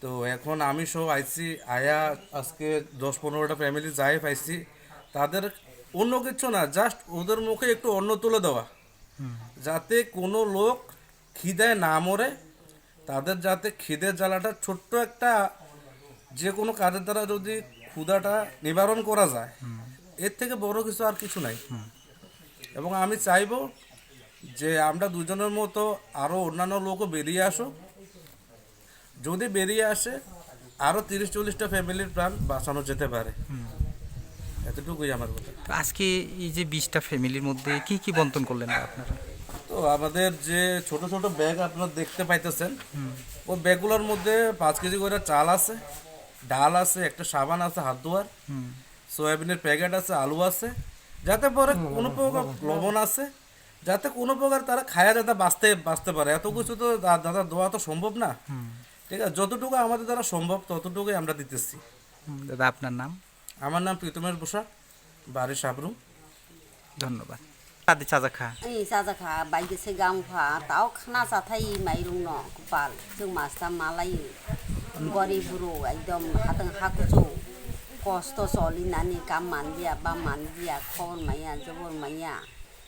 তো এখন আমি সহ আইছি, আয়া আজকে দশ পনেরোটা ফ্যামিলি যাই পাইছি। তাদের অন্য কিছু না, জাস্ট ওদের মুখে একটু অন্ন তুলে দেওয়া, হুম। যাতে কোনো লোক খিদায় না মরে, তাদের যাতে খিদের জ্বালাটা ছোট্ট একটা যে কোনো কাজের দ্বারা যদি ক্ষুধাটা নিবারণ করা যায়, হুম। এর থেকে বড় কিছু আর কিছু নাই। হুম। এবং আমি চাইবো যে আমরা দুজনের মতো আরও অন্যান্য লোকও বেরিয়ে আসুক। যদি বেরিয়ে আসে, আরও তিরিশ চল্লিশটা ফ্যামিলির প্রাণ বাঁচানো যেতে পারে। এতটুকুই আমার কথা। তো আজকে এই যে বিশটা ফ্যামিলির মধ্যে কি কি বন্টন করলেন আপনারা? তো আমাদের যে ছোট ছোট ব্যাগ আপনারা দেখতে পাইতেছেন, হুম। ওই ব্যাগগুলোর মধ্যে পাঁচ কেজি করে চাল আছে, ডাল আছে, একটা সাবান আছে হাত ধোয়ার, হুম। সয়াবিনের প্যাকেট আছে, আলু আছে, যাতে পরে কোনো প্রকার লবণ আছে, যাতে কোনো প্রকার তারা খায়া যাতে বাঁচতে, বাঁচতে পারে। এত কিছু তো দা-, দাদা, দেওয়া তো সম্ভব না। হুম। ঠিক আছে, যতটুকু আমাদের দ্বারা সম্ভব ততটুকুই আমরা দিতেছি। হুম, দাদা, আপনার নাম? আমার নাম প্রীতমেশ বসাক, বাড়ি সাবরুম। ধন্যবাদ। Tadi chajakha? Ani chajakha, baigese gangpha, tao khna chathai mairung no, kupal, chwng masta malai, gori buru, ekdom hatang hakuchu, kosto choli nani, kam mandia, bam mandia, khobor maya, jobor maya.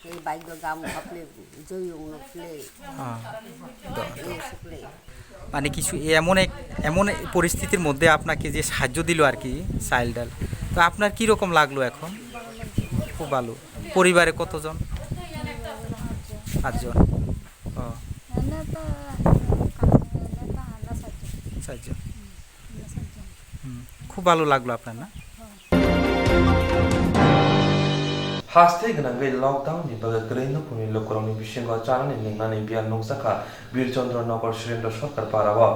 Ei bike bo gam uphaphle, joyung nuphple. হ্যাঁ। দ-, দ-। এই সুপ্লে। মানে কিছু এ-, এমন এক, এমন এক পরিস্থিতির মধ্যে আপনাকে যে সাহায্য দিল আর কি, চাল ডাল, তো আপনার কি রকম লাগলো এখন? খুব ভালো। পরিবারে কতজন? আটজন। ও। এনে তো, এনে তো আমরা চারজন। চারজন। হুম, আমরা চারজন। হুম, খুব ভালো লাগলো আপনার, না? Haste gwnangwi lockdown ni bagwi kwrwi nukhungni lukurokni bisingo chanani nwngnani biyal nukjakha Birchandra Nagar Surendra Sarkar Parao.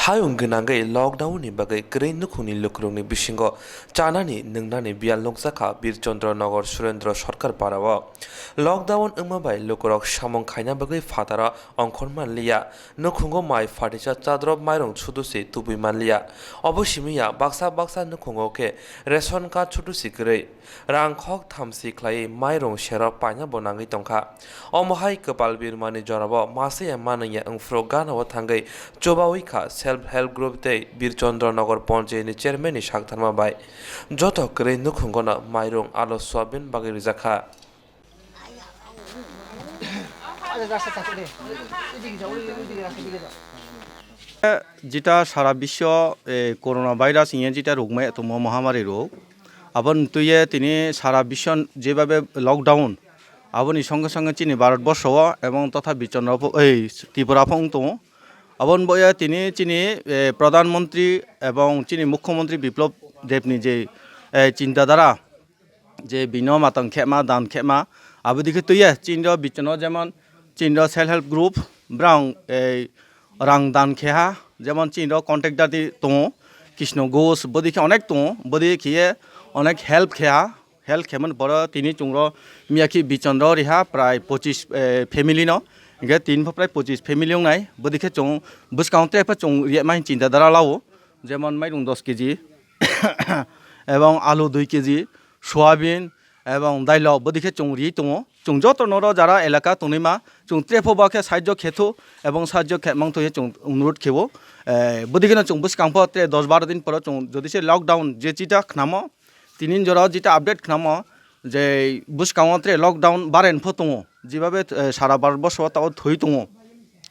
Hayung gwnangwi lockdown ni bagwi kwrwi nukhungni lukurokni bisingo chanani nwngnani biyal nukjakha Birchandra Nagar Surendra Sarkar Parao. Lockdown wngma bai lukurok samung khaina bagwi phataro ongkhor manliya. Nukhungo mai phatisa chadrop mairung sudusi tubui manliya. Obo simiya baksa baksa nukhungo khe ration card sudusi kwrwi. Rang khok thamsi khlaiwi mairung serok paina bo nangwi tongkha. Omo hai kwpal birmani jorabo masiya manwngya wngphru ganao thangwi chubawi kha Self Help Group tei Birchandra Nagar Panchayat ni chairman ni saktharma bai. Joto kwrwi nukhungono mairung, alu, soyabin bagwi rijak kha. Jeta sara biswo, eh, corona virus hwnwi jeta rwgmaya tongmo mohamari rok, aboni twiwi tini sara biswo jebabe lockdown, aboni songe songe chini Bharat borsho o ebong totha bichonrok pho, ei, Tripura pho wng tongo. Aboni boya tini chini, eh, Pradhan Mantri ebong chini Mukhyamantri Biplab Debni je, eh, chinta dhara, je bino matang khema, dan khema, abo dikhe twiya, chinro bichono jemon chinro self help group, brang, ei, rang dan kheha, jemon chinro contractor di tongo, Krishna Ghosh, bodikhe onek tongo, bodikhe onek help kheha, help khemani poro tini chungro miyakhe bichonro riha prai pochis, eh, family no, hingkhe tini pho prai pochis family wngnai, bodikhe chung bwskango tei pho chung riyamani chinta dhara lao, jemon mairung dos kg, ebong alu dui kg, soyabin, ebong dailok, bodikhe chwng ri tongo. Chwng joto noro jara elaka tongnaima, chwng trepho ba khe sahajyo khetho, ebong sahajyo khemang thoi chwng onurot khebo. Eh, bodikheno chwng bwskang pho tre dos baro din poro chwng jodi se lockdown je chita khnamo, tinin jora jita update khnamo, je bwskango tre lockdown baren pho tongo. Jibabe, eh, sara Bharat borsho tao thoi tongo.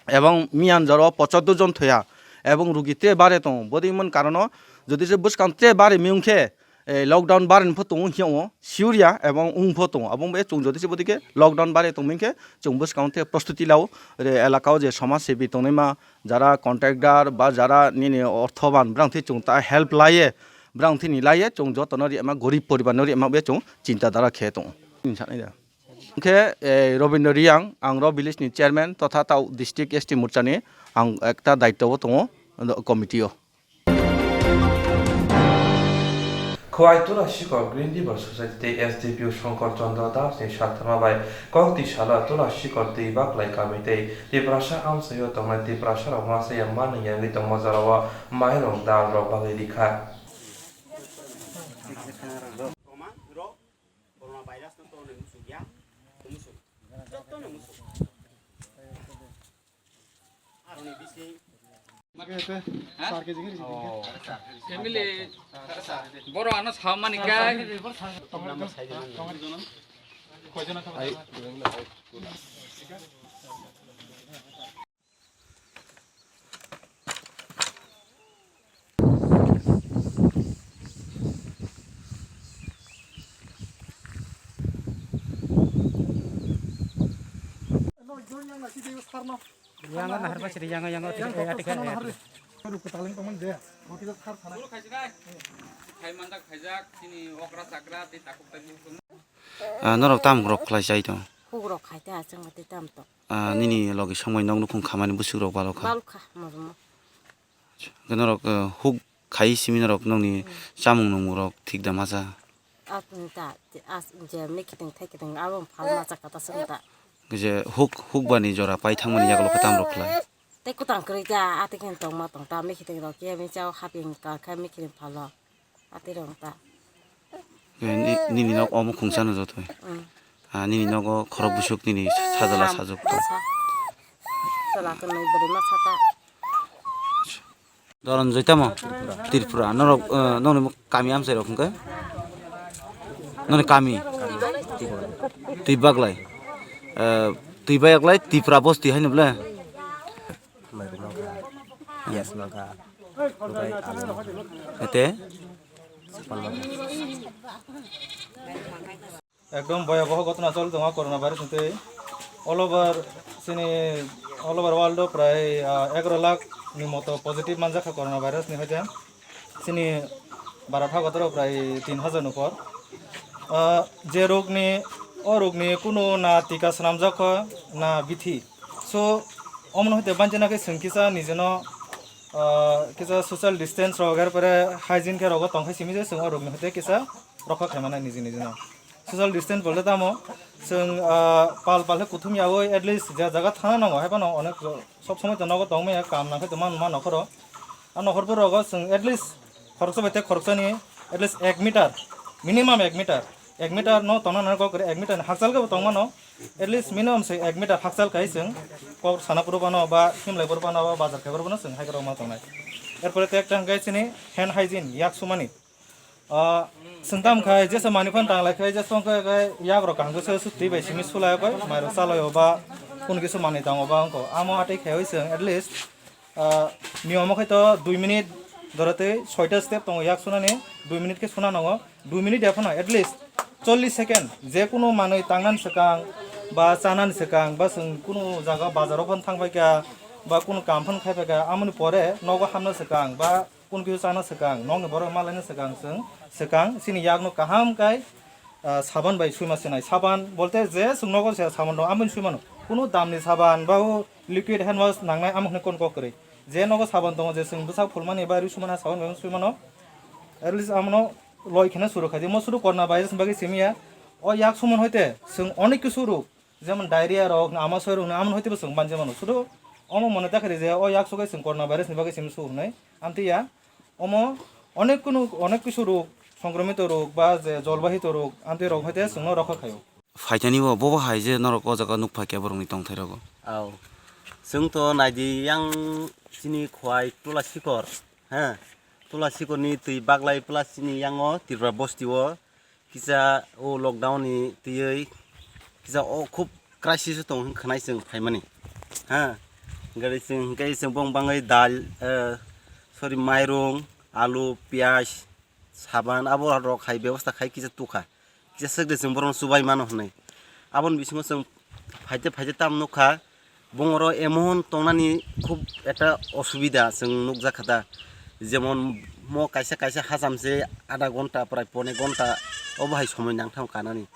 Ebong miyan jora pochattor jon thoya. Ebong rugi tre bare tongo. Bodi mon karono jodi se bwskang tre bare miyung khe, eh, lockdown barani pho tongo hiya o, sure ya, ebong wng pho tongo. Aboni bagwi chwng jodi se bodi khe lockdown bare tongmani khe chwng bwskango tei prostuti lao, re elaka o je somaj sebi tongnaima, jara contractor ba jara nini orthoban, brang thwi chwng ta help laiye, brang thwi ni laiye, chwng jotono ri ema gorib poribar no ri ema be chwng chinta dhara khe tongo. Hwnkhe, eh, Robindra Reang, ang ro village ni chairman totha tao district S T morcha ni ang ekta daityo o tongo committee o. Khowai Tula Sikor Green River Society tei S D P O Shankar Chandra Das ni saktharma bai kok twi salo Tula Sikor twi baklai kami tei Tiprasa amchaio tongnai Tiprasa rok masa ya manwi yangwi tongma jorao mairung dal rok bagwi rikha. Corona virus no to ne musuk ya, musuk. Joto ne musuk. Aroni bisi. Family, boro ano samani kai. Yang nahar ba siri yang yang ati kha. Ah, norok tam rok khlai chai to. Huk rok khai ta chang ati tam to. Ah, nini logi songmai nok nukhung khamani busuk rok balokha. Balokha, mojmo. Norok, eh, huk khai simi norok nokni chamung nungmung rok thik da macha. At ta, as je me kiting thai kiting abo phal macha kata sung ta. Je huk, huk bani jora pai thangmani yagulo khe tam rok khlai. Tei kutang kwrwi ta, ati khe tongma tong ta, me kiting rok ye me chao haping ka khe me kiting phalo. Ati rong ta. Eh, ni-, nini nok omo khungsa no jotoi. Mm. Ah, nini nogo khorok busuk nini sajala sajuk to. Sa. Sala kwnwi bwrwi ma sa ta. Doron joi tamo? Tripura. Norok, eh, noni kami amchai rok hwnkhe? Noni kami? Twi baglai. Eh, twi baglai Tripura bosti haino ble? Mairum nangkha, piyaj nangkha, omohai alu nangkha. Ete? Sapan nangkha. Ekdom bhoyaboho ghotona choli tongo corona virus ni twi. All over chini, all over world o prai, ah, egaro lakh ni moto positive manjak kha corona virus ni hoite. Chini Bharat hagotoro prai tin hajar ni upor. Ah, je rog ni, o rog ni kunu na tika swnamjak kho, na bithi. So, omono hoite banchina khe chwng kisa nijino, ah, kisa social distance rok, er pore hygiene khe rogo tong khe simi je chwng o rog ni hoite kisa rokha khaimana niji nijino. Social distance bolte tamo, chwng, ah, pal pal khe kuthum yaui at least je jaga thana nango, hai phano onek sob somoi to nogo tong maya, kam nang khe to man, man nokhoro. A nokhorpor rogo chwng at least khoroksa bai tei khoroksani at least ek meter, minimum ek meter, ek meter no tongna nang kok ek meter ni hakchal khe bo tong mano, at least minimum se ek meter hakchal kai chwng kok sana puru bano ba himlai puru bano ba bazar khai puru bano chwng hai rok ma tongnai. Er pore tei ekta hwnkhe chini hand hygiene, yak sumani. Ah, chwng tamo khai jesa manwi phano tanglai khai, jesa wngkha khai yak rok kaham khe se twi bai simi sulai koi, mai rok chalai o ba, kunu kisa manwi tango ba wngkha. Amo atwi khaiwi chwng at least, ah, niyom o khai to dui minute, doro tei soita step tongo yak sunani, dui minute khe suna nango, dui minute ya phano at least chollish second, je kunu manwi tangnani swkang ba chanani swkang ba chwng kunu jaga bazar o phano thang phaikha ba kunu kam phano khai phaikha, amoni pore nogo hamna swkang ba kunu kisa chana swkang, nokni borok malaina swkang, chwng swkang chini yakno kaham kai, ah, saban bai suima sinai. Saban bolte je chwng nogo se saban dong, amoni suimano. Kunu damni saban ba o liquid hand wash nangnai, amo hwnwi kon kok kwrwi. Je nogo saban tongo, je chwng bwsak phulmani ba ri sumana saban bai suimano. At least amono loi kheno suru khai di. Mo suru corona virus ni bagwi simi ya. O yak sumon hoite chwng onek kisu ruk. Jemon diarrhea rok, ama soi rok, ama hoi tebo chwng banja mano. Sudu omo mone ta khe je o yak sugai chwng corona virus ni bagwi simi su hwnwi. Amtwi ya, omo onek kunu, onek kisu rok, songkromito rok ba je jolbahito rok, amtwi rok hoi te chwngno rokha khaio. Phaitani bo, bobo hai je norok o jaga nuk phaikha borokni tongthai rogo. Au. Chwng to naidi yang chini khwai tula sikor, he. Tula sikorni twi baglai plus chini yango Tripura bosti o kisa o lockdown ni twiwi kisa o khub crisis o tongo hwnwi khwnai chwng phaimani. Ha, gari chwng hwnkhe chwng bong bangwi dal, eh, sorry, mairung, alu, piyaj, saban abo rok hai bebosta khai kisa tukha. Kisa swk de chwng borokno chubai mano hwnwi. Aboni bisingo chwng phaite phaite tam nukha. Bongoro emon tongnani khub ekta osubida chwng nukjakha da, jemon mo kaisa kaisa hacham se adha ghonta prai pone ghonta obo hai somoi nangthango kanani,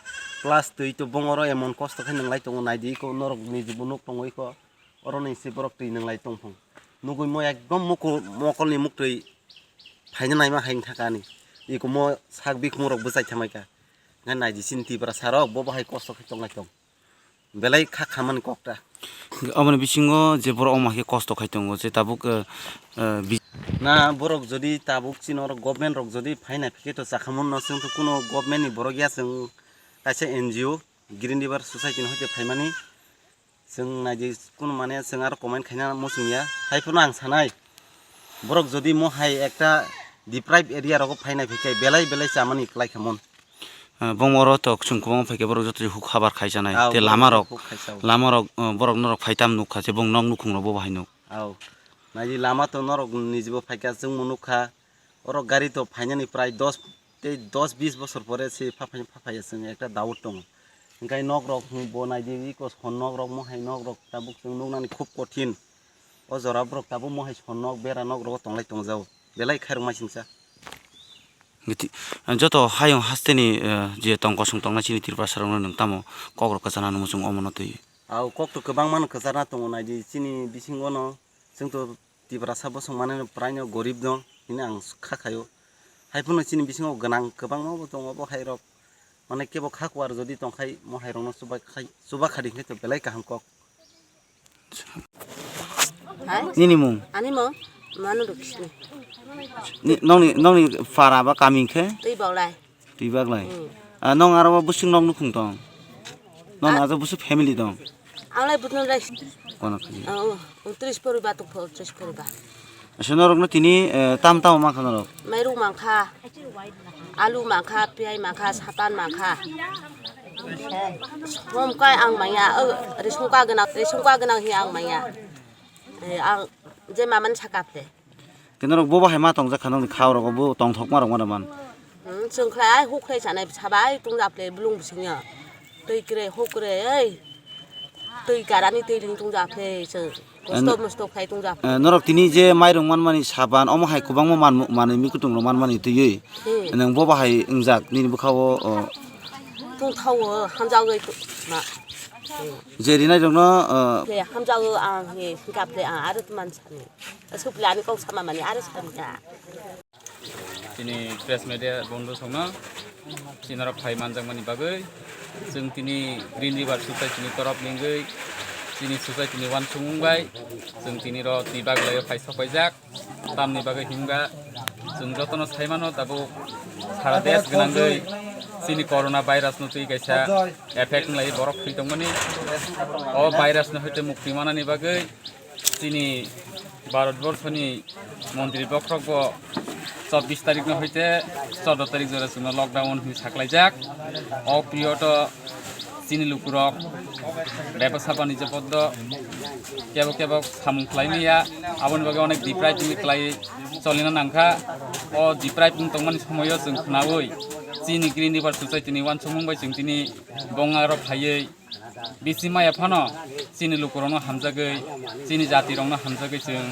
plus twi to bongoro emon kosto khe nwnglai tongo, naidi iko norok nijibo nuk tongo iko, oroni se borok twi nwnglai tongphang nugui mo ekdom mokol, mokolni muktwi phaina naima hai wngkha kani, iko mo sak bikhumorok bwchai thamaikha, ngai naidi chini Tripura sarok bo bahai kosto khe tonglai tong. Belai kha khamani kokta. Aboni bisingo je borok omo hai khe kosto khai tongo, je tabuk, eh, eh, bi- Na borok jodi tabuk chini oro government rok jodi phaina phikhe to chakhamung no, chwng to kuno government ni borok ya, chwng kaisa N G O Green River Society ni hoite phaimani, chwng naidi kuno mane chwng aro comment khaina muchung ya, hai phano ang sanai borok jodi mo hai ekta deprived area rogo phaina phikhe belai belai chamani kwlai khamung. Ah, bong oro tok chwng kwbangma phaikhe borok joto huk habar khaijaknai. Ah, tei borok lama rok, huk khaijak. Lama rok, ah, borok norok phaitam nukha, je bong nok nukhung rok bo bahai nuk. Au. Naidi lama to norok nijibo phaikha, chwngbo nukha. Oro gari to phainani prai dos tei dos bis bosor pore se pha phai, pha phaiya chwng ekta doubt tongo. Hwnkhe nok rok hwn bo naidi, iko son nok rok, mohai nok rok tabuk chwng nuknani khub kothin. O jora borok tabuk mohai son nok, bera nok rogo tonglai tongjao. Belai khairok maisingsa. Giti-, joto hayung hasteni, eh, je tong kosong tongnai chini Tiprasa rokno nwng tamo kok rok kwchana nung muchung omono twi. Au kok to kwbangma no kwchana tongo naidi chini bisingo no. Chwng to Tiprasa bosong mane praino gorib no hini ang kha khaio. Hai phano chini bisingo gwnang kwbangma bo tongo, bo hai rok mane kebo kha kuar jodi tongkhai, mo hai rokno chuba khai, chuba khadi khe to belai kaham kok. Hai? Nini mung? Ani mung Manu Rukisni. Ni, nongni, nongni para ba kami khe? Twi Baulai. Twi Baglai. Hmm. Ah, nong aro bo busing nok nukhung tong? Nong Ah. Ajo busuk family tong? Ang lai butun lai. Kono khaji. Ah, oh, oh, tris poriba tong pho, tris poriba. Asa norok no tini, eh, tam tam mankha norok? Mairum mankha, alu mankha, piyai mankha, sapan mankha. Som kai ang maya, oh, risung ka gwnang, risung ka gwnang hi ang maya. Eh, ang je maman sakap le. Khe norok bo bahai ma tongjak kha, nokni kha rok bo tongthokma rok ma man. Hmm, chwng khlai ai huk khlai sanai sabai tungja phle blung bisingya. Twi kre huk kre ei. Twi karani twi ling tungja phle chwng. Kosto An- mosto khlai tungja phle. Eh, norok tini je mairung manmani saban, omo hai kwbangma man, manwi mi kutung rok manmani twiwi. Hmm. Nang bo bahai wngjak nini bwkha o, o. Tungthao hamjagwi tu-, ma. Hmm. Je rinai rokno, eh, Phle hamjago ang he hingka phle ang aro tu man sani. Asuk phle ani kok sama mani aro sani ka. Chini press media bondhu songno, chini norok phai manjakmani bagwi, chwng tini Green River Society ni torop ningwi, chini society ni uansukmung bai, chwng tini ro twi baglaio phai sopaijak. Tamni bagwi himba, chwng jotono sai mano, tabuk sara desh gwnangwi chini corona virus no twi kaisa effect wnglaio, borok thwi tongmani. O virus no hoite mukti manani bagwi, chini Bharat borso ni montri bokhorok bo chobbish tarik no hoite chordo tarik jora chwngno lockdown hinwi saklaijak. O period o chini lukurok bebasa banijyo poddo kebo kebo samung khlai maya, aboni bagwi onek deprive hinwi khlai cholina nangkha. O deprive wng tongmani somoio chwng khnaui chini Green River Society ni uansukmung bai chwng tini bonga rok phaiwi Bisi maya phano chini lukurokno hamjagwi, chini jatirokno hamjagwi chwng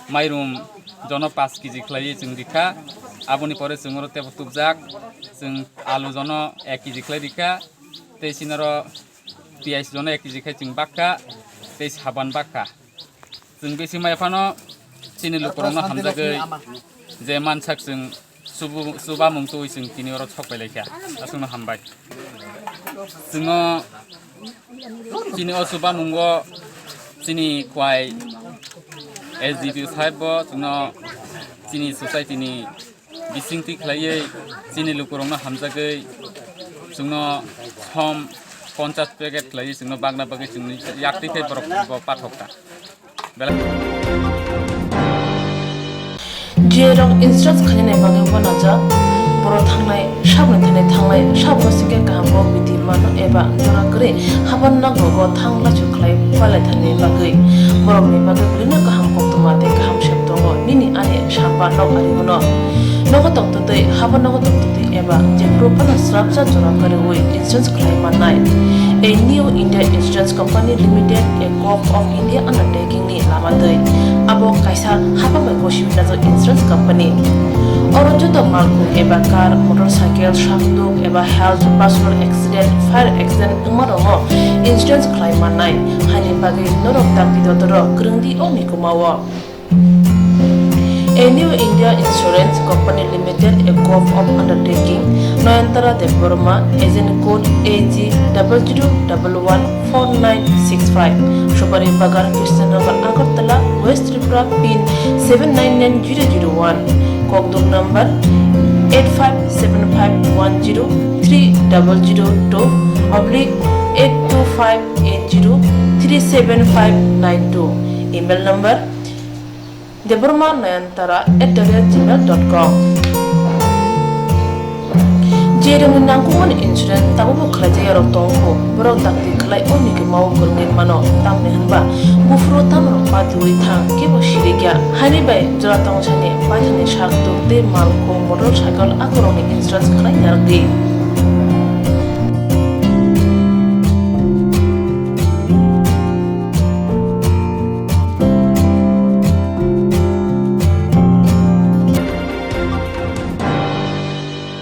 mairum jono paanch kg khlaiwi chwng rikha. Aboni pore chwng oro tebo tubjak, chwng alu jono ek kg khlai rikha, tei chini oro piyaj jono ek kg khai chwng bakha, tei saban bakha. Chwng bisi maya phano chini lukurokno hamjagwi je mansak chwng subu-, chubamung twi chwng tini oro sok pai laikha. Aswkno hambai. Chwngno chini o chubamungo chini kwai S D P O saheb bo chwngno chini society ni bisingtwi khlaiwi chini lukurokno hamjagwi chwngno som ponchas packet khlaiwi chwngno bagna bagwi chwngni yaktwi khe borok bo pathok kha. Belai J rok insurance khainai bagwi uanajak. Borok thangnai, sabni thani thangnai, sabno singkhe kaham kok bidi mano eba jora kwrwi haban nokrogo thang lachu khlai palaithani bagwi. Borokni bagwi belino kaham koktwma tei kaham sep tongo. Nini ani samba nok ari hwno. Nogo tongtwtwi, haban nogo tongtwtwi eba jephuru phano srapsa jora kwrwi insurance khlai mannai. A New India Insurance Company Limited, a Gov of India undertaking ni lama twi. Abo kaisa hapang bai gosiwi najak insurance company. Oro joto malkhung eba car, motorcycle, sakduk eba health, personal accident, fire accident wngma rokno insurance khlai mannai. Haini bagwi norok dakti dotoro kwrwngdi o mikuma o. A New India Insurance Company Limited, a Gov of undertaking, Nayantara Debbarma, agent code A G double zero double one four nine six five, Supari Bagan, Krishnanagar, Agartala, West Tripura, pin seven nine nine zero zero one, Kokduk number eight five seven five one zero three double zero two oblique eight two five eight zero three seven five nine two, email number Debbarma Nayantara at the rate gmail dot com. Je rangni nangkukmani insurance tabukbo khlaijak yarok tongkho, borok dakti khlai o nigwi mao kwrwngwi mano, tamni hwnba buphuru tamrok patiwi thang kebo sirikya. Haini bai jora tongsani paithani sak tuk tei malkhung motor cycle akorokni insurance khlai narwkdi.